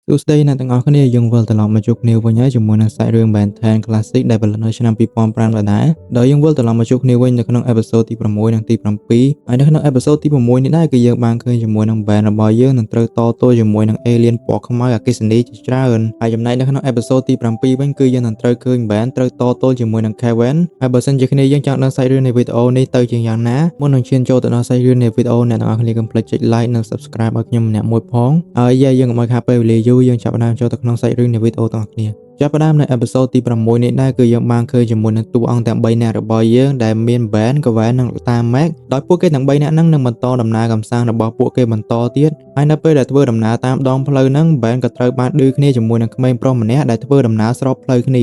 សួស្តីអ្នកទាំងអស់គ្នាយើងវិលត្រឡប់មកជួបគ្នាវិញហើយជាមួយនឹងសាច់រឿង Ben 10 Classic ដែលផលិតនៅឆ្នាំ2005ដដែលដោយយើងវិលត្រឡប់មកជួបគ្នាវិញនៅក្នុង episode ទី6និងទី7ហើយនៅក្នុង episode ទី6នេះដែរគឺយើងបានឃើញជាមួយនឹង Ben របស់យើងនឹងត្រូវតទល់ជាមួយនឹង Alien ពណ៌ខ្មៅអគ្គិសនីជាច្រើនហើយចំណែកនៅក្នុង episode ទី7វិញគឺយើងនឹងត្រូវឃើញ Ben ត្រូវតទល់ជាមួយនឹង Kevin ហើយបើសិនជាគ្នាយើងចង់ដឹងសាច់រឿងនៃវីដេអូនេះទៅជាយ៉ាងណាមុននឹងឈានចូលទៅដល់សាច់រឿងនៃវីដេអូអ្នកទាំងអស់គ្នាកុំភ្លេចចុច like និង subscribe ឲ្យខ្ញុំម្នាក់មួយផងហើយយើងកុំឲ្យខាតពេលវេលាយូរយើងចាប់ផ្ដើមចូលទៅក្នុងសាច់រឿងនៃវីដេអូទាំងអស់គ្នាចាប់ផ្ដើមនៅ episode ទី6នេះដែរគឺយើងបានឃើញជាមួយនឹងតួអង្គទាំង3នាក់របស់យើងដែលមាន Ben, Gwen និងលោកតា Max ដោយពួកគេទាំង3នាក់ហ្នឹងនឹងបន្តដំណើរកម្សាន្តរបស់ពួកគេបន្តទៀតហើយនៅពេលដែលធ្វើដំណើរតាមដងផ្លូវហ្នឹង Ben ក៏ត្រូវបានឌឺគ្នាជាមួយនឹងក្មេងប្រុសម្នាក់ដែលធ្វើដំណើរស្របផ្លូវគ្ន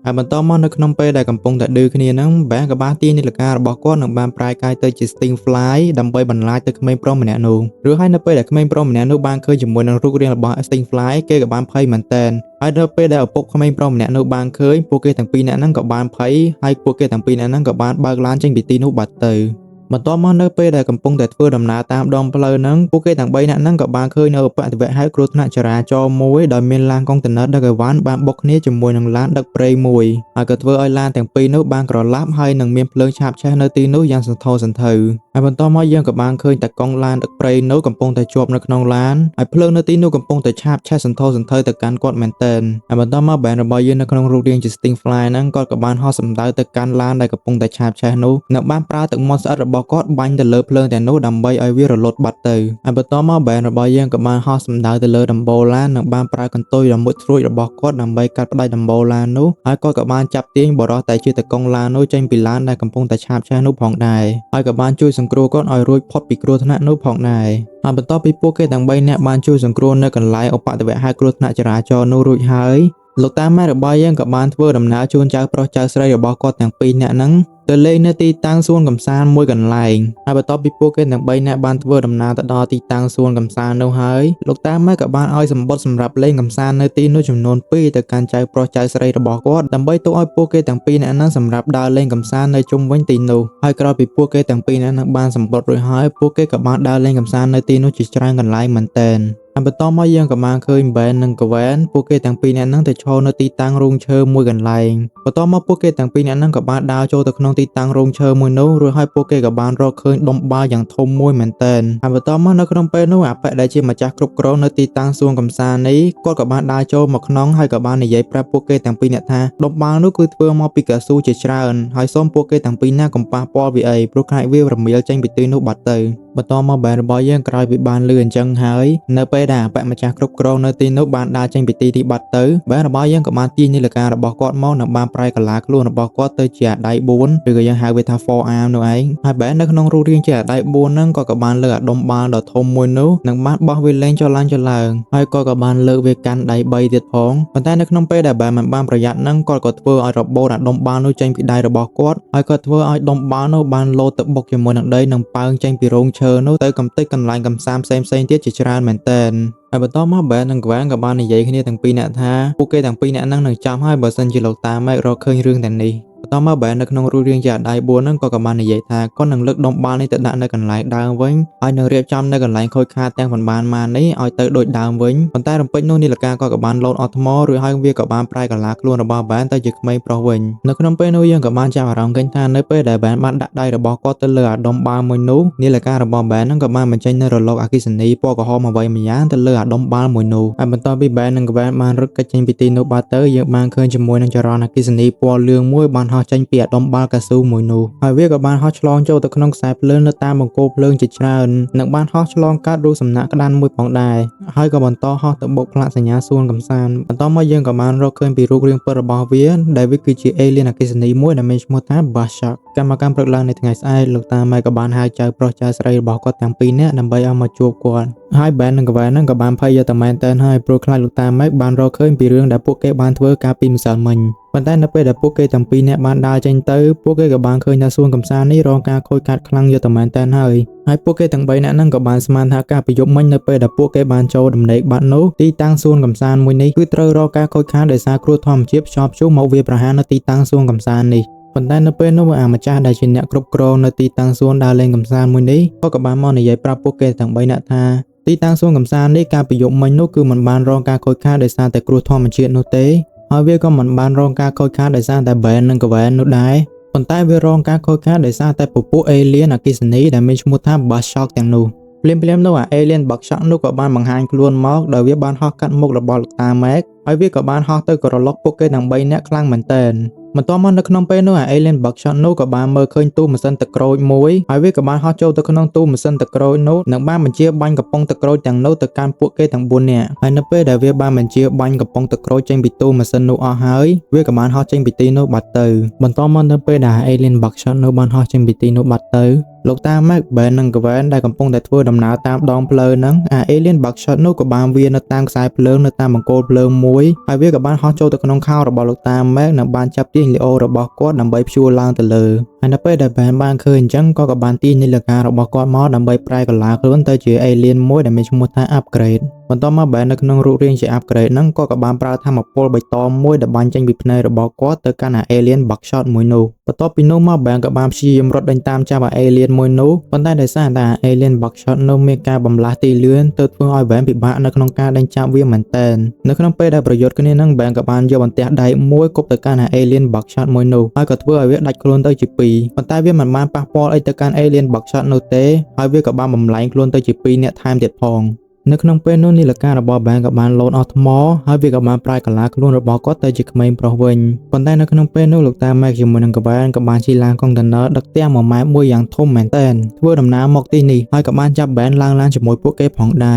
ាហើយបន្តមកនៅក្នុងពេលដែលកំពុងតែឌឺគ្នាហ្នឹង Ben ក៏បានទាញនាឡិការបស់គាត់និងបានប្រែកាយទៅជា Stinkfly ដើម្បីបន្លាចទៅក្មេងប្រុសម្នាក់នោះឬហើយនៅពេលដែលក្មេងប្រុសម្នាក់នោះបានឃើញជាមួយនឹងរូបរាងរបស់ Stinkfly គេក៏បានភ័យមែនទែនហើយដល់ពេលដែលឪពុកក្មេងប្រុសម្នាក់នោះបានឃើញពួកគេទាំងពីរនាក់ហ្នឹងក៏បានភ័យហើយពួកគេទាំងពីរនាក់ហ្នឹងក៏បានបើកឡានចេញពីទីនោះបាត់ទៅបន្ទាប់មកនៅពេលដែលកំពុងតែធ្វើដំណើរតាមដងផ្លូវហ្នឹងពួកគេទាំង3នាក់ហ្នឹងក៏បានឃើញនៅឧបទ្ទវហេតុគ្រោះថ្នាក់ចរាចរណ៍មួយដោយមានឡានកុងតឺន័រដឹកអីវ៉ាន់បានបុកគ្នាជាមួយនឹងឡានដឹកប្រេងមួយហើយក៏ធ្វើឲ្យឡានទាំងពីរនោះបានក្រឡាប់ហើយនឹងមានភ្លើងឆាបឆេះនៅទីនោះយ៉ាងសន្ធោសន្ធៅហើយបន្ទាប់មកយើងក៏បានឃើញតកង់ឡានដឹកប្រេងនោះកំពុងតែជាប់នៅក្នុងឡានហើយភ្លើងនៅទីនោះកំពុងតែឆាបឆេះសន្ធោសន្ធៅទៅកាន់គាត់មែនទែនហើយបន្ទាប់មកបែនរបស់យើងនៅក្នុងរូបរាងជា Stinkfly ហ្នឹងគាត់ក៏បានហោះសម្ដៅទៅកាន់ឡានដែលកំពុងតែឆាបឆេះនោះនិងបានប្រើទឹកមាត់ស្អិតរបស់គាត់បាញ់ទៅលើភ្លើងទាំងនោះដើម្បីឲ្យវារលត់បាត់ទៅហើយបន្ទាប់មកបែនរបស់យើងក៏បានហោះសម្ដៅទៅលើដំបូលឡាននិងបានប្រើកន្ទុយដ៏មុតស្រួចរបស់គាត់ដើម្បីកាត់ផ្ដាច់ដំបូលឡាននោះហើយគាត់ក៏បានចាប់ទាញបុរសតែជាតកង់ឡាននោះចេញពីឡានដែលកំពុងតែឆាបឆេះនោះផងដែរហើយក៏បានជួយសង្គ្រោះគាត់ឲ្យរួចផុតពីគ្រោះថ្នាក់នោះផងដែរហើយបន្ទាប់ពីពួកគេទាំង3នាក់បានជួយសង្គ្រោះនៅកន្លែងឧបទ្ទវហេតុគ្រោះថ្នាក់ចរាចរណ៍នោះរួចហើយលោកតាម៉ែរបស់យើងក៏បានធ្វើដំណើរជូនចៅប្រុសចៅស្រីរបស់គាត់ទាំងពីរនាក់ហ្នឹងទៅលេងនៅទីតាំងសួនកម្សាន្តមួយកន្លែងហើយបន្ទាប់ពីពួកគេទាំង3នាក់បានធ្វើដំណើរទៅដល់ទីតាំងសួនកម្សាន្តនោះហើយលោកតាម៉ែក៏បានឲ្យសំបុត្រសម្រាប់លេងកម្សាន្តនៅទីនោះចំនួន2ទៅកាន់ចៅប្រុសចៅស្រីរបស់គាត់ដើម្បីទុកឲ្យពួកគេទាំងពីរនាក់ហ្នឹងសម្រាប់ដើរលេងកម្សាន្តនៅជុំវិញទីនោះហើយក្រោយពីពួកគេទាំងពីរនាក់ហ្នឹងបានសំបុត្ររួចហើយពួកគេក៏បានដើរលេងកម្សាន្តនៅទីនោះជាច្រើនកន្លែងមែនទែនហើយបន្តមកយើងក៏បានឃើញ Ben និង Gwen ពួកគេទាំងពីរនាក់ហ្នឹងទៅឈរនៅទីតាំងរោងឈើមួយកន្លែងបន្ទាប់មកពួកគេទាំងពីរនាក់ហ្នឹងក៏បានដើរចូលទៅក្នុងទីតាំងរោងឈើមួយនោះរួចហើយពួកគេក៏បានរកឃើញដុំបាល់យ៉ាងធំមួយមែនទែនហើយបន្តមកនៅក្នុងពេលនោះអាប៉ែដែលជាម្ចាស់គ្រប់គ្រងនៅទីតាំងសួនកំសាន្តនេះគាត់ក៏បានដើរចូលមកក្នុងហើយក៏បាននិយាយប្រាប់ពួកគេទាំងពីរនាក់ថាដុំបាល់នោះគឺធ្វើមកពីកៅស៊ូជាច្រើនហើយសូមពួកគេទាំងពីរនាក់កុំប៉ះពាល់វាអីព្រោះខ្លាចវារមៀលចេញពីទីនោះបាត់ទៅបន្តមកបែនរបស់យើងក្រោយពីបានលឺអញ្ចឹងហើយនៅពេលដែលអាប៉ម្ចាស់គ្រប់គ្រងនៅទីនោះបានដើរចេញពីទីទីបាត់ទៅបែនរបស់យើងក៏បានទាញនាឡិការបស់គាត់មកនិងបានប្រែកាឡាខ្លួនរបស់គាត់ទៅជាអាដៃ4ឬក៏យើងហៅវាថា forearm នោះឯងហើយបែននៅក្នុងរូបរាងជាអាដៃ4ហ្នឹងក៏បានលើកអាដុំបាល់ដ៏ធំមួយនោះនិងបានបោះវាលេងចុះឡើងចុះឡើងហើយគាត់ក៏បានលើកវាកាន់ដៃ3ទៀតផងប៉ុន្តែនៅក្នុងពេលដែលបែនមិនបានប្រយ័ត្នហ្នឹងគាត់ក៏ធ្វើឲ្យរបូតអាដុំបាល់នោះចេញពីដៃរបស់គាត់ហើយគាត់ធ្វើឲ្យដុំបាល់នោះបានលោតទៅបុកជាមួយនឹងដីនិងប៉ើងចេញពីរោងឈើនោះទៅកំទេចកន្លែងកំសាន្តផ្សេងៗទៀតជាច្រើនមែនទែនហើយបន្តមកបែននិងក្វាងក៏បាននិយាយគ្នាទាំងពីរនាក់ថាពួកគេទាំងពីរនាក់ហ្នឹងនឹងចាំហើយបើសិនជាលោកតាម៉ែករកឃើញរឿងទាំងនេះបន្តមកបែននៅក្នុងរូបរាងជាអាដៃ4ហ្នឹងក៏បាននិយាយថាគាត់នឹងលើកដុំបាល់នេះទៅដាក់នៅកន្លែងដើមវិញហើយនឹងរៀបចំនៅកន្លែងខូចខាតទាំងប៉ុន្មានម៉ាននេះឲ្យទៅដូចដើមវិញប៉ុន្តែរំពេចនោះនីលកាក៏បានលោតអស់ថ្មរួចហើយវាក៏បានប្រែកាឡាខ្លួនរបស់បែនទៅជាក្មេងប្រុសវិញនៅក្នុងពេលនោះយើងក៏បានចាប់អារម្មណ៍ឃើញថានៅពេលដែលបែនបានដាក់ដៃរបស់គាត់ទៅលើអាដុំបាល់មួយនោះនីលការបស់បែនហ្នឹងក៏បានបញ្ចេញនូវរលកអគ្គិសនីពណ៌ក្រហមអ្វីម្យ៉ាងទៅលើអាដុំបាល់មួយនោះហើយបន្ទាប់ពីបែននិងក្បែនបានរត់គេចចេញពីទីនោះបាត់ទៅយើងបានឃើញជាមួយនឹងចរន្តអគ្គិសនីពណ៌លឿងមួយបានហោះចេញពីអាដុំបាល់កៅស៊ូមួយនោះហើយវាក៏បានហោះឆ្លងចូលទៅក្នុងខ្សែភ្លើងនៅតាមបង្គោលភ្លើងជាច្រើននិងបានហោះឆ្លងកាត់រូបសំណាកក្តានមួយផងដែរហើយក៏បន្តហោះទៅបុកផ្លាកសញ្ញាសួនកំសាន្តបន្តមកយើងក៏បានរកឃើញពីរូបរាងពិតរបស់វាដែលវាគឺជា alien អគ្គិសនីមួយដែលមានឈ្មោះថា Bashak កម្មកម្មព្រឹកឡើងនៅថ្ងៃស្អែកលោកតាម៉ែក៏បានហៅចៅប្រុសចៅស្រីរបស់គាត់ទាំងពីរនាក់ដើម្បីឲ្យមកជួបគាត់ហើយបែននិងកវ៉ែនហ្នឹងក៏បានភ័យយកតែមែនតើហើយព្រោះខ្លាចលោកតាម៉ែបានរកឃើញពីរឿងដែលពួកគេបានធ្វើកាលពីម្សិលមិញប៉ុន្តែនៅពេលដែលពួកគេទាំងពីរនាក់បានដើរចេញទៅពួកគេក៏បានឃើញថាសួនកំសាន្តនេះរងការខូចខាតខ្លាំងយកតែមែនតើហើយហើយពួកគេទាំង3នាក់ហ្នឹងក៏បានស្មានថាការប្រយុទ្ធមិញនៅពេលដែលពួកគេបានចូលដំណេកបាត់នោះទីតាំងសួនកំសាន្តមួយនេះគឺត្រូវរកការខូចខាតដោយសារគ្រោះធម្មជាតិខ្យល់ព្យុះមកវាយប្រហារនៅទីតាំងសួនកំសាន្តនេះប៉ុន្តែនៅពេលនោះអាម្ចាស់ដែលជាអ្នកគ្រប់គ្រងនៅទីតាំងសួនដើរលេងកម្សាន្តមួយនេះក៏បានមកនិយាយប្រាប់ពួកគេទាំង3នាក់ថា ទីតាំងសួនកំសាន្តនេះកាលពីយប់មិញនោះគឺមិនបានរងការខូចខាតដោយសារតែគ្រោះធម្មជាតិនោះទេហើយវាក៏មិនបានរងការខូចខាតដោយសារតែ Ben និង Gwen នោះដែរប៉ុន្តែវារងការខូចខាតដោយសារតែពពួក alien អគ្គិសនីដែលមានឈ្មោះថា Buzzshock ទាំងនោះភ្លាមៗនោះអា alien Buzzshock នោះក៏បានបង្ហាញខ្លួនមកដោយវាបានហោះកាត់មុខរបស់លោកតា Mac ហើយវាក៏បានហោះទៅក្រឡុកពួកគេទាំង3នាក់ខ្លាំងមែនទែនបន្ទាប់មកនៅក្នុងពេលនោះអា Alien Buckshot នោះក៏បានមើលឃើញទូម៉ាស៊ីនទឹកក្រូចមួយហើយវាក៏បានហោះចូលទៅក្នុងទូម៉ាស៊ីនទឹកក្រូចនោះនិងបានបញ្ជាបាញ់កំប៉ុងទឹកក្រូចទាំងនោះទៅកាន់ពួកគេទាំង4នាក់ហើយនៅពេលដែលវាបានបញ្ជាបាញ់កំប៉ុងទឹកក្រូចចេញពីទូម៉ាស៊ីននោះអស់ហើយវាក៏បានហោះចេញពីទីនោះបាត់ទៅបន្ទាប់មកនៅពេលដែល Alien Buckshot នោះបានហោះចេញពីទីនោះបាត់ទៅលោកតា Mac Ben និង Gwen ដែលកំពុងតែធ្វើដំណើរតាមដងផ្លូវហ្នឹងអា Alien Buckshot នោះក៏បានវានៅតាមខ្សែភ្លើងនៅតាមបង្គោលភ្លើងមួយហើយវាក៏បានហោះចូលទៅក្នុងខោរបស់លោកតា Mac និងបានចាប់ទាញលីអូរបស់គាត់ដើម្បីព្យួរឡើងទៅលើហើយនៅពេលដែល Ben បានឃើញអញ្ចឹងក៏បានទាញនាឡិការបស់គាត់មកដើម្បីប្រែកាឡាខ្លួនទៅជា Alien មួយដែលមានឈ្មោះថា Upgrade បន្ទាប់មក Ben នៅក្នុងរូបរាងជា Upgrade ហ្នឹងក៏បានប្រើថាមពលបៃតងមួយដែលបាញ់ចេញពីភ្នែករបស់គាត់ទៅកាន់អា Alien Buckshot មួយនោះបន្ទាប់ពីនោះមក Ben ក៏បានព្យាយាមរត់ដេញតាមចាប់អា Alien មួយនោះប៉ុន្តែដោយសារតែ Alien Buckshot នោះមានការបំលាស់ទីលឿនទើបធ្វើឲ្យ Ben ពិបាកនៅក្នុងការដេញចាប់វាមែនទែននៅក្នុងពេលដែលប្រយុទ្ធគ្នានឹង Ben ក៏បានយកបន្ទះដែកមួយគប់ទៅកាន់អា Alien Buckshot មួយនោះហើយក៏ធ្វើឲ្យវាដាច់ខ្លួនទៅជាពីរប៉ុន្តែវាមិនបានប៉ះពាល់អីទៅកាន់ Alien Buckshot នោះទេហើយវាក៏បានបំលែងខ្លួនទៅជាពីរនាក់ថែមទៀតផងនៅក្នុងពេលនោះនាឡិការបស់ Ben ក៏បានលោតអស់ថ្មហើយវាក៏បានប្រែកាឡាខ្លួនរបស់គាត់ទៅជាក្មេងប្រុសវិញប៉ុន្តែនៅក្នុងពេលនោះលោកតា Mac ជាមួយនឹង Gwen ក៏បានជិះឡានកុងតឺន័រដឹកផ្ទះមួយម៉ែត្រមួយយ៉ាងធំមែនទែនធ្វើដំណើរមកទីនេះហើយក៏បានចាប់ Ben ឡើងឡានជាមួយពួកគេផងដែ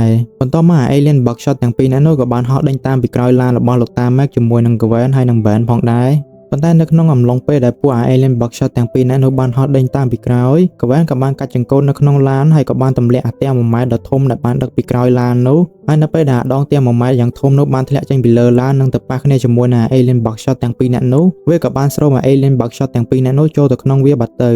របន្ទាប់មកអា Alien Buckshot ទាំងពីរនាក់នោះក៏បានហោះដេញតាមពីក្រោយឡានរបស់លោកតា Mac ជាមួយនឹង Gwen ហើយនិង Ben ផងដែរប៉ុន្តែនៅក្នុងអំឡុងពេលដែលពួកអា Alien Buckshot ទាំងពីរនាក់នោះបានហោះដេញតាមពីក្រោយ Gwen ក៏បានកាច់ចង្កូតនៅក្នុងឡានហើយក៏បានទម្លាក់អាផ្ទះ1ម៉ែត្រដ៏ធំដែលបានដឹកពីក្រោយឡាននោះហើយនៅពេលដែលអាដងផ្ទះ1ម៉ែត្រយ៉ាងធំនោះបានធ្លាក់ចេញពីលើឡាននិងទៅប៉ះគ្នាជាមួយនឹង Alien Buckshot ទាំងពីរនាក់នោះវាក៏បានស្រូបអា Alien Buckshot ទាំងពីរនាក់នោះចូលទៅក្នុងវាបាត់ទៅ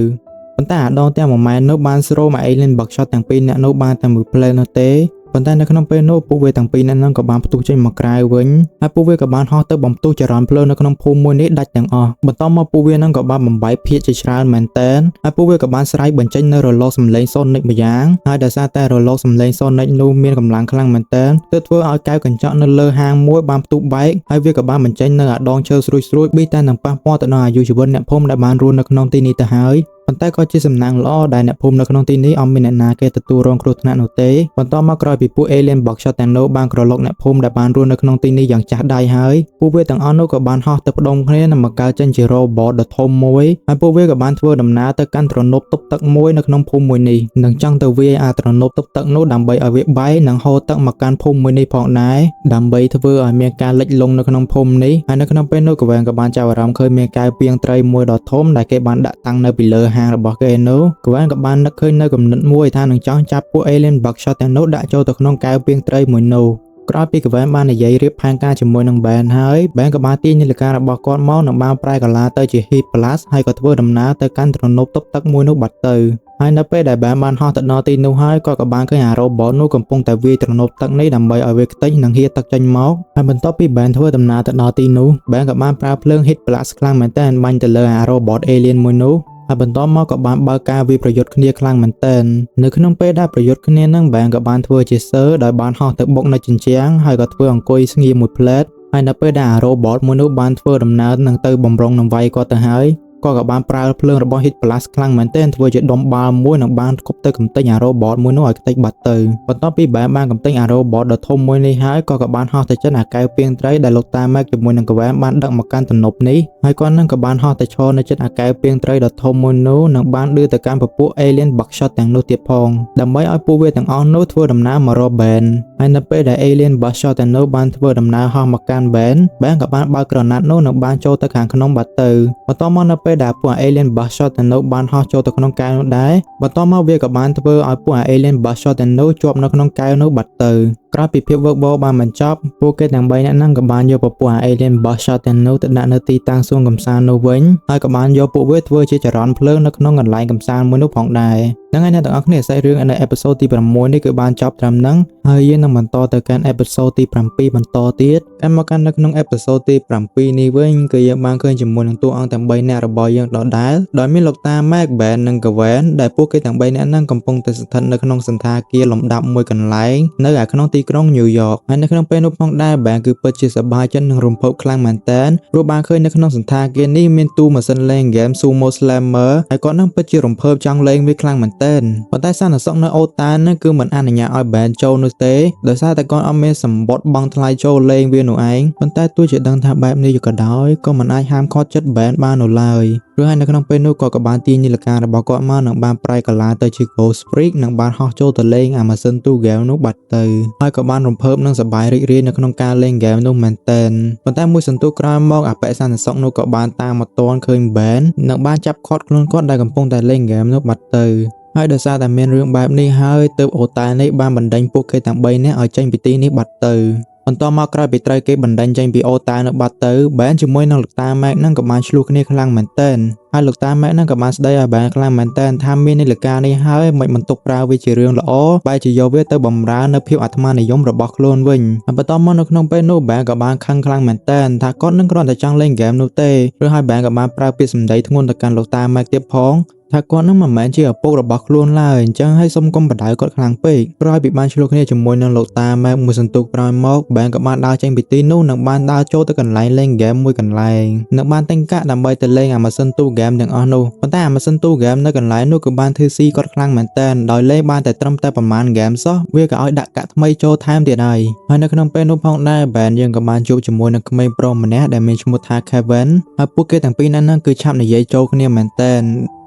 ប៉ុន្តែអាដងផ្ទះ1ម៉ែត្រនោះបានស្រូបអា Alien Buckshot ទាំងពីរនាក់នោះបានតែមួយភ្លែតនោះទេប៉ុន្តែនៅក្នុងពេលនោះពួកវាទាំងពីរនាក់ហ្នឹងក៏បានផ្ទុះចេញមកក្រៅវិញហើយពួកវាក៏បានហោះទៅបំផ្ទុះចរន្តភ្លើងនៅក្នុងភូមិមួយនេះដាច់ទាំងអស់បន្ទាប់មកពួកវាហ្នឹងក៏បានបំបែកភាគជាច្រើនមែនទែនហើយពួកវាក៏បានស្រែកបញ្ចេញនៅរលកសំឡេង Sonic ម្យ៉ាងហើយដោយសារតែរលកសំឡេង Sonic នោះមានកម្លាំងខ្លាំងមែនទែនទើបធ្វើឲ្យកែវកញ្ចក់នៅលើហាងមួយបានផ្ទុះបែកហើយវាក៏បានបញ្ចេញនៅអាដងឈើស្រួយៗប៊ីតែនឹងប៉ះពាល់ទៅដល់អាយុជីវិតអ្នកភូមិដែលបានរស់នៅក្នុងទីនេះទៅហើយប៉ុន្តែក៏ជាសំណាងល្អដែលអ្នកភូមិនៅក្នុងទីនេះអត់មានអ្នកណាគេទទួលរងគ្រោះថ្នាក់នោះទេបន្ទាប់មកក្រោយពីពួក Alien Buckshot ទាំងនោះបានក្រឡុកអ្នកភូមិដែលបានរស់នៅក្នុងទីនេះយ៉ាងចាស់ដៃហើយពួកវាទាំងអស់នោះក៏បានហោះទៅផ្ដុំគ្នានិងបង្កើតចេញជា robot ដ៏ធំមួយហើយពួកវាក៏បានធ្វើដំណើរទៅកាន់ទ្រនប់ទប់ទឹកមួយនៅក្នុងភូមិមួយនេះនិងចង់ទៅវាយអាទ្រនប់ទប់ទឹកនោះដើម្បីឲ្យវាបែកនិងហូរទឹកមកកាន់ភូមិមួយនេះផងដែរដើម្បីធ្វើឲ្យមានការលិចលង់នៅក្នុងភូមិនេះហើយនៅក្នុងពេលនោះកវែងក៏បានចាប់អារម្មណ៍ឃើញមានកែវពាងត្រីមួយដ៏ធំដែលគេបានដាក់តាំងនៅពីលើហាងរបស់គេនោះកវែងក៏បាននឹកឃើញនៅគំនិតមួយថានឹងចង់ចាប់ពួក Alien Buckshot ទាំងនោះដាក់ចូលទៅក្នុងកែវពាងត្រីមួយនោះក្រោយពីកវែនបាននិយាយរៀបផែនការជាមួយនឹង Ben ហើយ Ben ក៏បានទាញនាឡិការបស់គាត់មកនិងបានប្រែកាឡាទៅជា Heat Blast ហើយក៏ធ្វើដំណើរទៅកាន់ទ្រនប់ទប់ទឹកមួយនោះបាត់ទៅហើយនៅពេលដែល Ben បានហោះទៅដល់ទីនោះហើយគាត់ក៏បានឃើញអា robot នោះកំពុងតែវាយទ្រនប់ទឹកនេះដើម្បីឲ្យវាខ្ទេចនិងហៀទឹកចេញមកហើយបន្ទាប់ពី Ben ធ្វើដំណើរទៅដល់ទីនោះ Ben ក៏បានប្រើភ្លើង Heat Blast ខ្លាំងមែនទែនបាញ់ទៅលើអា robot alien មួយនោះហើយបន្ទាប់មកក៏បានបើកការវាយប្រយុទ្ធគ្នាខ្លាំងមែនទែននៅក្នុងពេលដែលប្រយុទ្ធគ្នានឹង Ben ក៏បានធ្វើជាសើដោយបានហោះទៅបុកនៅជញ្ជាំងហើយក៏ធ្វើអង្គុយស្ងៀមមួយភ្លែតហើយនៅពេលដែលអា robot មួយនោះបានធ្វើដំណើរនឹងទៅបំរុងនឹងវាយគាត់ទៅហើយគាត់ក៏បានប្រើភ្លើងរបស់ Heat Blast ខ្លាំងមែនទែនធ្វើជាដុំបាល់មួយនិងបានគប់ទៅកំទេចអា robot មួយនោះឲ្យខ្ទេចបាត់ទៅបន្ទាប់ពី Ben បានកំទេចអា robot ដ៏ធំមួយនេះហើយគាត់ក៏បានហោះទៅចិនអាកែវពាងត្រីដែលលោកតា Mac ជាមួយនឹង Gwen បានដឹកមកកាន់ទំនប់នេះហើយគាត់នឹងក៏បានហោះទៅឈរនៅជិតអាកែវពាងត្រីដ៏ធំមួយនោះនិងបានឌឺទៅកាន់ពពួក Alien Buckshot ទាំងនោះទៀតផងដើម្បីឲ្យពួកវាទាំងអស់នោះធ្វើដំណើរមករក Ben ហើយនៅពេលដែល Alien Buckshot ទាំងនោះបានធ្វើដំណើរហោះមកកាន់ Ben Ben ក៏បានបើកក្រណាត់នោះនិងបានចូលទៅខាងក្នុងបាត់ទៅបន្ទាប់មកនៅពេលដែលពួក Alien Buckshot ទាំងនោះបានហោះចូលទៅក្នុងកែវនោះដែរបន្ទាប់មកវាក៏បានធ្វើឲ្យពួក Alien Buckshot ទាំងនោះជាប់នៅក្នុងកែវនោះបាត់ទៅក្រោយពីភាពវឹកវរបានបញ្ចប់ពួកគេទាំង3នាក់ហ្នឹងក៏បានយកពពួក Alien Buckshot ទាំងនោះទៅដាក់នៅទីតាំងសួនកម្សាន្តនោះវិញហើយក៏បានយកពួកវាធ្វើជាចរន្តភ្លើងនៅក្នុងកន្លែងកម្សាន្តមួយនោះផងដែរ ហ្នឹងហើយអ្នកទាំងអស់គ្នាសាច់រឿងនៅ episode ទី6នេះគឺបានចប់ត្រឹមហ្នឹងហើយយើងនឹងបន្តទៅកាន់ episode ទី7បន្តទៀតកាន់មកកាន់នៅក្នុង episode ទី7នេះវិញគឺយើងបានឃើញជាមួយនឹងតួអង្គទាំង3នាក់របស់យើងដដែលដោយមានលោកតា Mac Ben និង Gwen ដែលពួកគេទាំង3នាក់ហ្នឹងកំពុងតែស្ថិតនៅក្នុងសណ្ឋាគារលំដាប់មួយកន្លែងនៅឯក្នុងទីក្រុង New York ហើយនៅក្នុងពេលនោះផងដែរ Ben គឺពិតជាសប្បាយចិត្តនិងរំភើបខ្លាំងមែនទែនព្រោះបានឃើញនៅក្នុងសណ្ឋាគារនេះមានទូម៉ាស៊ីនលេងហ្គេម Sumo Slammer ហើយគាត់នឹងពិតជារំភើបចង់លេងវាខ្លាំងមែនទែនប៉ុន្តែសន្តិសុខនៅអូតាហ្នឹងគឺមិនអនុញ្ញាតឲ្យ Ben ចូលនោះទេដោយសារតែគាត់អត់មានសម្បត្តិបង់ថ្លៃចូលលេងវានោះឯងប៉ុន្តែទោះជាដឹងថាបែបនេះក៏ដោយក៏មិនអាចហាមឃាត់ចិត្ត Ben បាននោះឡើយព្រោះហើយនៅក្នុងពេលនោះគាត់ក៏បានទាញនាឡិការបស់គាត់មកនិងបានប្រែកាឡាទៅជា Ghost Freak និងបានហោះចូលទៅលេងអាម៉ាស៊ីនទូហ្គេមនោះបាត់ទៅហើយក៏បានរំភើបនិងសប្បាយរីករាយនៅក្នុងការលេងហ្គេមនោះមែនទែនប៉ុន្តែមួយសន្ទុះក្រោយមកអបិសន្តិសុខនោះក៏បានតាមមកទាន់ឃើញ Ben និងបានចាប់ឃាត់ខ្លួនគាត់ដែលកំពុងតែលេងហ្គេមនោះបាត់ទៅហើយដោយសារតែមានរឿងបែបនេះហើយទើបអូតែលនេះបានបណ្ដេញពួកគេទាំង3នាក់ឲ្យចេញពីទីនេះបាត់ទៅបន្ទាប់មកក្រោយពីត្រូវគេបណ្ដេញចេញពីអូតែលនៅបាត់ទៅបែនជាមួយនឹងលោកតាម៉ែកហ្នឹងក៏បានឈ្លោះគ្នាខ្លាំងមែនទែនហើយលោកតាម៉ែកហ្នឹងក៏បានស្ដីឲ្យបែនខ្លាំងមែនទែនថាមាននាឡិកានេះហើយមិនបន្ទុកប្រើវាជារឿងល្អបែរជាយកវាទៅបំរើនៅភាពអាត្មានិយមរបស់ខ្លួនវិញហើយបន្ទាប់មកនៅក្នុងពេលនោះបែនក៏បានខឹងខ្លាំងមែនទែនថាគាត់នឹងគ្រាន់តែចង់លេងហ្គេមនោះទេឬហើយបែនក៏បានប្រើពាក្យសម្ដីធ្ងន់ទៅកាន់លោកតាម៉ែកទៀតផងថាគាត់នឹងមិនមែនជាឪពុករបស់ខ្លួនឡើយអញ្ចឹងហើយសុំកុំបដៅគាត់ខ្លាំងពេកក្រោយពីបានឈ្លោះគ្នាជាមួយនឹងលោកតាម៉ែកមួយសន្ទុះក្រោយមកបែនក៏បានដើរចេញពីទីនោះនិងបានដើរចូលទៅកន្លែងលេងហ្គេមមួយកន្លែងនិងបានទិញកាក់ដើម្បីទៅលេងអាម៉ាស៊ីនទូហ្គេមទាំងអស់នោះប៉ុន្តែអាម៉ាស៊ីនទូហ្គេមនៅកន្លែងនោះគឺបានធ្វើស៊ីគាត់ខ្លាំងមែនទែនដោយលេងបានតែត្រឹមតែប្រហែលហ្គេមសោះវាក៏ឲ្យដាក់កាក់ថ្មីចូលថែមទៀតហើយហើយនៅក្នុងពេលនោះផងដែរបែនយើងក៏បានជួបជាមួយនឹងក្មេងប្រុសម្នាក់ដែលមានឈ្មោះថា Kevin ហើយពួកគេទាំងពីរនាក់ហ្នឹងគឺឆាប់និយាយចូលគ្នាមែនទែន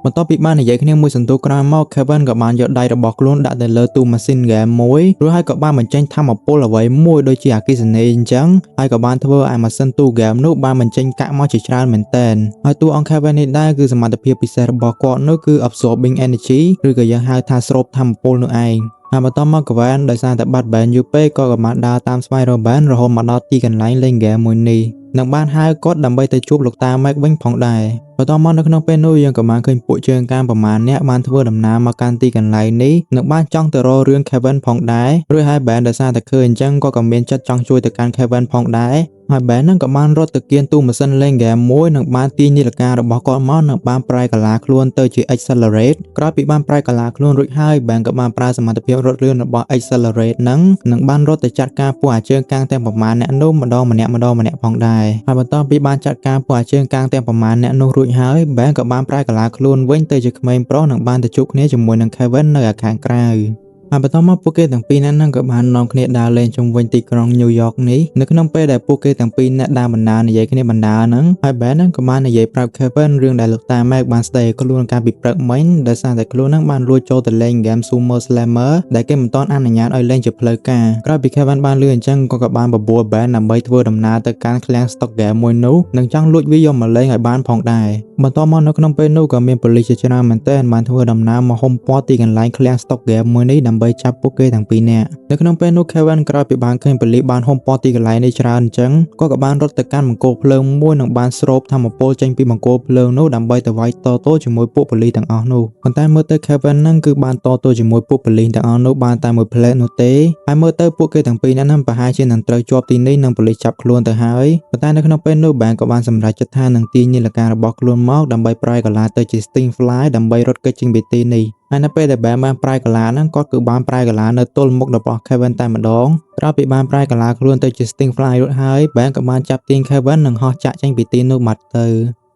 បន្ទាប់ពីបាននិយាយគ្នាមួយសន្ទុះក្រោយមក Kevin ក៏បានយកដៃរបស់ខ្លួនដាក់ទៅលើទូម៉ាស៊ីនហ្គេមមួយរួចហើយក៏បានបញ្ចេញថាមពលអ្វីមួយដូចជាអគ្គិសនីអញ្ចឹងហើយក៏បានធ្វើឲ្យម៉ាស៊ីនទូហ្គេមនោះបានបញ្ចេញកាក់មកជាច្រើនមែនទែនហើយតួអង្គ Kevin នេះដែរគឺសមត្ថភាពពិសេសរបស់គាត់នោះគឺ absorbing energy ឬក៏យើងហៅថាស្រូបថាមពលនោះឯងហើយបន្តមកកវ៉ានដោយសារតែបាត់បែនយូរពេកក៏ក៏បានដើរតាមស្វែងរកបែនរហូតមកដល់ទីកន្លែងលេងហ្គេមមួយនេះនិងបានហៅគាត់ដើម្បីទៅជួបលោកតាម៉ែកវិញផងដែរបន្ទាប់មកនៅក្នុងពេលនោះយើងក៏បានឃើញពួកជើងកាងប្រមាណអ្នកបានធ្វើដំណើរមកកាន់ទីកន្លែងនេះនិងបានចង់ទៅរករឿង Kevin ផងដែររួចហើយ Ben ដោយសារតែឃើញអញ្ចឹងក៏ក៏មានចិត្តចង់ជួយទៅកាន់ Kevin ផងដែរហើយ Ben ហ្នឹងក៏បានរត់ទៅគៀនទូម៉ាស៊ីនលេងហ្គេមមួយនិងបានទាញនាឡិការបស់គាត់មកនិងបានប្រែកាឡាខ្លួនទៅជា Accelerate ក្រោយពីបានប្រែកាឡាខ្លួនរួចហើយ Ben ក៏បានប្រើសមត្ថភាពរត់លឿនរបស់ Accelerate ហ្នឹងនិងបានរត់ទៅចាត់ការពួកអាជើងកាងទាំងប្រមាណអ្នកនោះម្ដងម្នាក់ម្ដងម្នាក់ផងដែរហើយបន្ទាប់ពីបានចាត់ការពួកអាជើងកាងទាំងប្រមាណអ្នកនោះរួចហើយ Ben ក៏បានប្រែកាឡាខ្លួនវិញទៅជាក្មេងប្រុសនិងបានទៅជួបគ្នាជាមួយនឹង Kevin នៅឯខាងក្រៅហើយបន្តមកពួកគេទាំងពីរនាក់ហ្នឹងក៏បាននាំគ្នាដើរលេងជុំវិញទីក្រុងញូវយ៉កនេះនៅក្នុងពេលដែលពួកគេទាំងពីរនាក់ដើរបណ្ដើរនិយាយគ្នាបណ្ដើរហ្នឹងហើយ Ben ហ្នឹងក៏បាននិយាយប្រាប់ Kevin រឿងដែលលោកតា Mac បានស្ដីឲ្យខ្លួនកាលពីព្រឹកមិញដោយសារតែខ្លួនហ្នឹងបានលួចចូលទៅលេងហ្គេម Sumo Slammer ដែលគេមិនទាន់អនុញ្ញាតឲ្យលេងជាផ្លូវការក្រោយពី Kevin បានលឺអញ្ចឹងក៏ក៏បានបបួល Ben ដើម្បីធ្វើដំណើរទៅកាន់ឃ្លាំង stock game មួយនោះនិងចង់លួចវាយកមកលេងឲ្យបានផងដែរបន្ទាប់មកនៅក្នុងពេលនោះក៏មានប៉ូលីសជាច្រើនមែនទែនបានធ្វើដំណើរមកហ៊ុមព័ទ្ធទីកន្លែងឃ្លាំង stock game មួយនេះដើម្បីចាប់ពួកគេទាំងពីរនាក់នៅក្នុងពេលនោះ Kevin ក្រោយពីបានឃើញប៉ូលីសបានហ៊ុមព័ទ្ធទីកន្លែងនេះច្រើនអញ្ចឹងគាត់ក៏បានរត់ទៅកាន់បង្គោលភ្លើងមួយនិងបានស្រូបថាមពលចេញពីបង្គោលភ្លើងនោះដើម្បីទៅវាយតទល់ជាមួយពួកប៉ូលីសទាំងអស់នោះប៉ុន្តែមើលទៅ Kevin ហ្នឹងគឺបានតទល់ជាមួយពួកប៉ូលីសទាំងអស់នោះបានតែមួយភ្លែតនោះទេហើយមើលទៅពួកគេទាំងពីរនាក់ហ្នឹងប្រហែលជានឹងត្រូវជាប់ទីនេះនិងប៉ូលីសចាប់ខ្លួនទៅហើយប៉ុន្តែនៅក្នុងពេលនោះបានក៏បានសម្រេចចិត្តថានឹងទាញនាឡិការបស់ខ្លួនមកដើម្បីប្រែកាឡាទៅជា Sting Fly ដើម្បីរត់គេចចេញពីទីនេះហើយនៅពេលដែលបែនបានប្រែកាឡាហ្នឹងគាត់គឺបានប្រែកាឡានៅទល់មុខរបស់ Kevin តែម្ដងក្រោយពីបានប្រែកាឡាខ្លួនទៅជា Sting Fly រួចហើយបែនក៏បានចាប់ទាញ Kevin និងហោះចាក់ចេញពីទីនោះបាត់ទៅ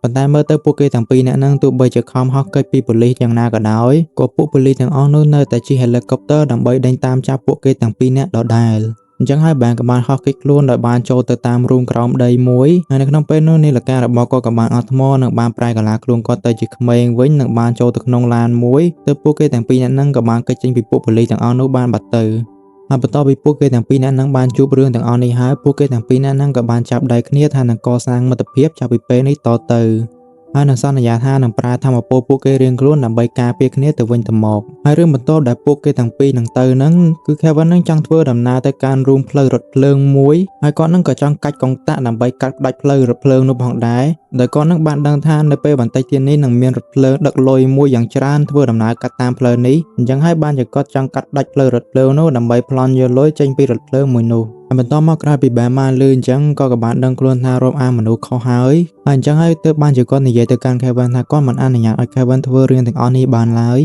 ប៉ុន្តែមើលទៅពួកគេទាំងពីរនាក់ហ្នឹងទោះបីជាខំហោះគេចពីប៉ូលីសយ៉ាងណាក៏ដោយក៏ពួកប៉ូលីសទាំងអស់នោះនៅតែជិះ helicopter ដើម្បីដេញតាមចាប់ពួកគេទាំងពីរនាក់ដដែលអញ្ចឹងហើយបានក៏បានហោះគេចខ្លួនដោយបានចូលទៅតាមរូងក្រោមដីមួយហើយនៅក្នុងពេលនោះនាឡិការបស់គាត់ក៏បានអត់ថ្មនិងបានប្រែកាឡាខ្លួនគាត់ទៅជាក្មេងវិញនិងបានចូលទៅក្នុងឡានមួយទើបពួកគេទាំងពីរនាក់ហ្នឹងក៏បានគេចចេញពីពួកប៉ូលីសទាំងអស់នោះបានបាត់ទៅហើយបន្ទាប់ពីពួកគេទាំងពីរនាក់ហ្នឹងបានជួបរឿងទាំងអស់នេះហើយពួកគេទាំងពីរនាក់ហ្នឹងក៏បានចាប់ដៃគ្នាថានឹងកសាងមិត្តភាពចាប់ពីពេលនេះតទៅ។ ហើយនឹងសន្យាថានឹងប្រើថាមពលពួកគេរៀងខ្លួនដើម្បីការពារគ្នាទៅវិញទៅមកហើយរឿងបន្ទាប់ដែលពួកគេទាំងពីរនឹងទៅហ្នឹងគឺ Kevin នឹងចង់ធ្វើដំណើរទៅកាន់រូងផ្លូវរថភ្លើងមួយហើយគាត់នឹងក៏ចង់កាច់កុងតាក់ដើម្បីកាត់ផ្ដាច់ផ្លូវរថភ្លើងនោះផងដែរដោយគាត់នឹងបានដឹងថានៅពេលបន្តិចទៀតនេះនឹងមានរថភ្លើងដឹកលុយមួយយ៉ាងច្រើនធ្វើដំណើរកាត់តាមផ្លូវនេះអញ្ចឹងហើយបានជាគាត់ចង់កាត់ផ្ដាច់ផ្លូវរថភ្លើងនោះដើម្បីប្លន់យកលុយចេញពីរថភ្លើងមួយនោះហើយបន្តមកក្រោយពីបែម៉ាលឺអញ្ចឹងក៏ក៏បានដឹងខ្លួនថារាប់អានមនុស្សខុសហើយហើយអញ្ចឹងហើយទើបបានជាគាត់និយាយទៅកាន់ Kevin ថាគាត់មិនអនុញ្ញាតឲ្យ Kevin ធ្វើរឿងទាំងអស់នេះបានឡើយ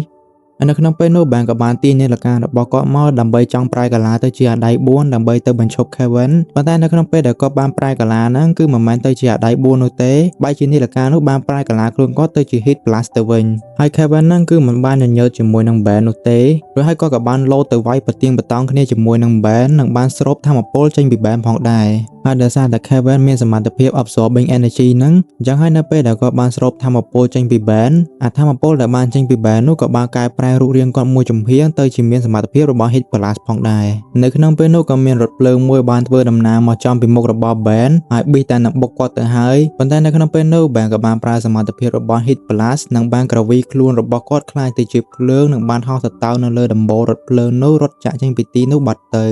ហើយនៅក្នុងពេលនោះបានក៏បានទាញនាឡិការបស់គាត់មកដើម្បីចង់ប្រែកាឡាទៅជាអាដៃ4ដើម្បីទៅបញ្ឈប់ Kevin ប៉ុន្តែនៅក្នុងពេលដែលគាត់បានប្រែកាឡាហ្នឹងគឺមិនមែនទៅជាអាដៃ4នោះទេបែរជានាឡិកានោះបានប្រែកាឡាខ្លួនគាត់ទៅជា Heat Blast ទៅវិញហើយ Kevin ហ្នឹងគឺមិនបានញញើតជាមួយនឹង Ben នោះទេរួចហើយគាត់ក៏បានលោតទៅវាយប្រទៀងបតង់គ្នាជាមួយនឹង Ben និងបានស្រូបថាមពលចេញពី Ben ផងដែរហើយដោយសារតែ Kevin មានសមត្ថភាព absorbing energy ហ្នឹងអញ្ចឹងហើយនៅពេលដែលគាត់បានស្រូបថាមពលចេញពី Ben អាថាមពលដែលបានចេញពី Ben នោះក៏បានកែប្រែរូបរាងគាត់មួយចំហៀងទៅជាមានសមត្ថភាពរបស់ Heat Blast ផងដែរនៅក្នុងពេលនោះក៏មានរថភ្លើងមួយបានធ្វើដំណើរមកចំពីមុខរបស់ Ben ហើយប៊ីតែនឹងបុកគាត់ទៅហើយប៉ុន្តែនៅក្នុងពេលនោះ Ben ក៏បានប្រើសមត្ថភាពរបស់ Heat Blast និងបានក្រវីខ្លួនរបស់គាត់ក្លាយទៅជាភ្លើងនិងបានហោះទៅតោនៅលើដំបូលរថភ្លើងនោះរត់ចាក់ចេញពីទីនោះបាត់ទៅ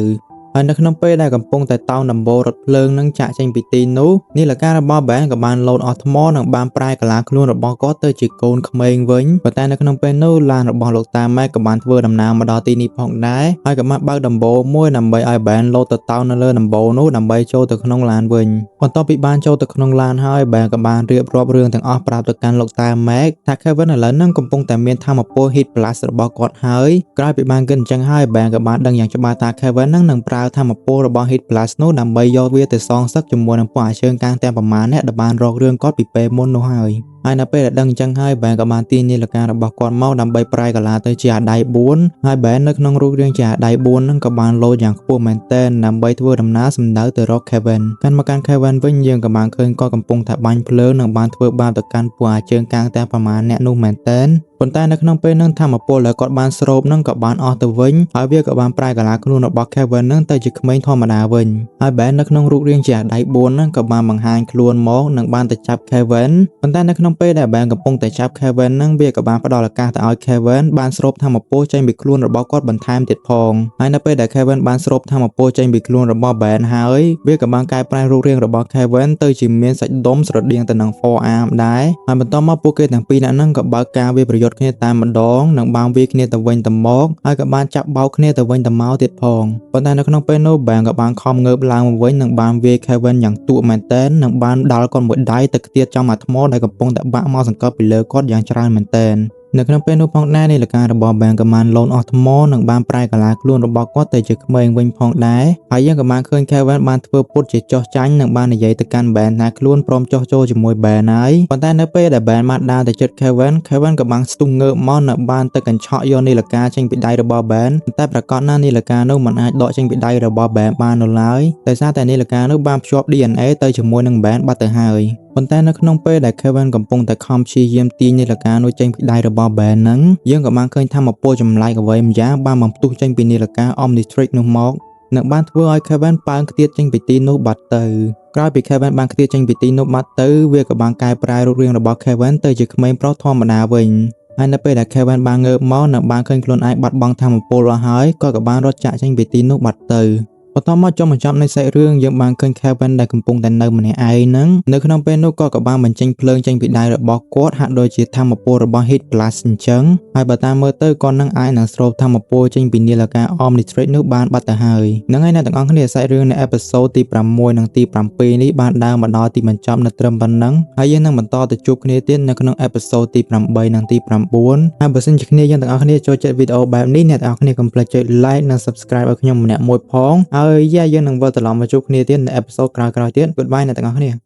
ហើយនៅក្នុងពេលដែលកំពុងតែតោងដំបូលរថភ្លើងនឹងចាក់ចេញពីទីនោះនាឡិការបស់ Ben ក៏បានលោតអស់ថ្មនិងបានប្រែកាឡាខ្លួនរបស់គាត់ទៅជាកូនក្មេងវិញប៉ុន្តែនៅក្នុងពេលនោះឡានរបស់លោកតាម៉ែកក៏បានធ្វើដំណើរមកដល់ទីនេះផងដែរហើយក៏បានបើកដំបូលមួយដើម្បីឲ្យ Ben លោតទៅតោងនៅលើដំបូលនោះដើម្បីចូលទៅក្នុងឡានវិញបន្ទាប់ពីបានចូលទៅក្នុងឡានហើយ Ben ក៏បានរៀបរាប់រឿងទាំងអស់ប្រាប់ទៅកាន់លោកតាម៉ែកថា Kevin ឥឡូវហ្នឹងកំពុងតែមានថាមពល Heat Blast របស់គាត់ហើយក្រោយពីបានគិតអញ្ចឹងហើយ Ben ក៏បានដឹងយ៉ាងច្បាស់ថា Kevin ហ្នឹងនឹងប្រើថាមពលរបស់ Heat Blast នោះដើម្បីយកវាទៅសងសឹកជាមួយនឹងពួកអាជើងកាងទាំងប្រមាណអ្នកដែលបានរករឿងគាត់ពីពេលមុននោះហើយហើយនៅពេលដែលដឹងអញ្ចឹងហើយបែនក៏បានទាញនាឡិការបស់គាត់មកដើម្បីប្រែកាឡាទៅជាអាដៃ4ហើយបែននៅក្នុងរូបរាងជាអាដៃ4ហ្នឹងក៏បានលោតយ៉ាងខ្ពស់មែនទែនដើម្បីធ្វើដំណើរសម្ដៅទៅរក Kevin កាន់មកកាន់ Kevin វិញយើងក៏បានឃើញគាត់កំពុងតែបាញ់ភ្លើងនិងបានធ្វើបាបទៅកាន់ពួកអាជើងកាងទាំងប្រមាណអ្នកនោះមែនទែនប៉ុន្តែនៅក្នុងពេលហ្នឹងថាមពលដែលគាត់បានស្រូបហ្នឹងក៏បានអស់ទៅវិញហើយវាក៏បានប្រែកាឡាខ្លួនរបស់ Kevin ហ្នឹងទៅជាក្មេងធម្មតាវិញហើយបែននៅក្នុងរូបរាងជាអាដៃ4ហ្នឹងក៏បានបង្ហាញខ្លួនមកនិងបានទៅចាប់ Kevin ប៉ុន្តែនៅក្នុងពេលដែលបែនកំពុងតែចាប់ Kevin ហ្នឹងវាក៏បានផ្ដល់ឱកាសទៅឲ្យ Kevin បានស្រូបថាមពលចេញពីខ្លួនរបស់គាត់បន្ថែមទៀតផងហើយនៅពេលដែល Kevin បានស្រូបថាមពលចេញពីខ្លួនរបស់ Ben ហើយវាក៏បានកែប្រែរូបរាងរបស់ Kevin ទៅជាមានសាច់ដុំស្រដៀងទៅនឹង forearm ដែរហើយបន្តមកពួកគេទាំងពីរនាក់ហ្នឹងក៏បើកការវាយប្រយុទ្ធគ្នាតែម្ដងនិងបានវាយគ្នាទៅវិញទៅមកហើយក៏បានចាប់បោកគ្នាទៅវិញទៅមកទៀតផងប៉ុន្តែនៅក្នុងពេលនោះ Ben ក៏បានខំងើបឡើងមកវិញនិងបានវាយ Kevin យ៉ាងទក់មែនទែននិងបានដាល់គាត់មួយដៃទៅខ្ទាតចំអាថ្មដែលកំពុងតែបាក់មកសង្កត់ពីលើគាត់យ៉ាងច្រើនមែនទែននៅក្នុងពេលនោះផងដែរនាឡិការបស់បែនក៏បានលោនអស់ថ្មនិងបានប្រែកាឡាខ្លួនរបស់គាត់ទៅជាក្មេងវិញផងដែរហើយយើងក៏បានឃើញ Kevin បានធ្វើពុតជាចោះចាញ់និងបាននិយាយទៅកាន់ Ben ថាខ្លួនព្រមចោះចូលជាមួយ Ben ហើយប៉ុន្តែនៅពេលដែល Ben បានដើរទៅជិត Kevin Kevin ក៏បានស្ទុះងើបមកនិងបានទៅកញ្ឆក់យកនាឡិកាចេញពីដៃរបស់ Ben តែប្រកាសណាស់នាឡិកានោះមិនអាចដកចេញពីដៃរបស់ Ben បាននោះឡើយដោយសារតែនាឡិកានោះបានភ្ជាប់ DNA ទៅជាមួយនឹង Ben បាត់ទៅហើយប៉ុន្តែនៅក្នុងពេលដែល Kevin កំពុងតែខំព្យាយាមទាញនាឡិកានោះចេញពីដៃរបស់ Ben ហ្នឹងយើងក៏បានឃើញថាមពលចម្លែកអ្វីម្យ៉ាងបានបំផ្ទុះចេញពីនាឡិកា Omnitrix នោះមកនិងបានធ្វើឲ្យ Kevin ប៉ើងខ្ទាតចេញពីទីនោះបាត់ទៅក្រោយពី Kevin បានខ្ទាតចេញពីទីនោះបាត់ទៅវាក៏បានកែប្រែរូបរាងរបស់ Kevin ទៅជាក្មេងប្រុសធម្មតាវិញហើយនៅពេលដែល Kevin បានងើបមកនិងបានឃើញខ្លួនឯងបាត់បង់ថាមពលអស់ហើយគាត់ក៏បានរត់ចាក់ចេញពីទីនោះបាត់ទៅបន្ទាប់មកចុងបញ្ចប់នៃសាច់រឿងយើងបានឃើញ Kevin ដែលកំពុងតែនៅម្នាក់ឯងហ្នឹងនៅក្នុងពេលនោះគាត់ក៏បានបញ្ចេញភ្លើងចេញពីដៃរបស់គាត់ហាក់ដូចជាថាមពលរបស់ Heat Blast អញ្ចឹងហើយបើតាមមើលទៅគាត់នឹងអាចនឹងស្រូបថាមពលចេញពីនាឡិកា Omnitrix នោះបានបាត់ទៅហើយហ្នឹងហើយអ្នកទាំងអស់គ្នាសាច់រឿងនៃ episode ទី6និងទី7នេះបានដើរមកដល់ទីបញ្ចប់នៅត្រឹមប៉ុណ្ណឹងហើយយើងនឹងបន្តទៅជួបគ្នាទៀតនៅក្នុង episode ទី8និងទី9ហើយបើសិនជាគ្នាយើងទាំងអស់គ្នាចូលចិត្តវីដេអូបែបនេះអ្នកទាំងអស់គ្នាកុំភ្លេចចុច like និង subscribe ឲ្យខ្ញុំម្នាក់មួយផងហើយយ៉ាយើងនឹងវិលត្រឡប់មកជួបគ្នាទៀតនៅ episode ក្រោយៗទៀត។ Goodbye អ្នកទាំងអស់គ្នា។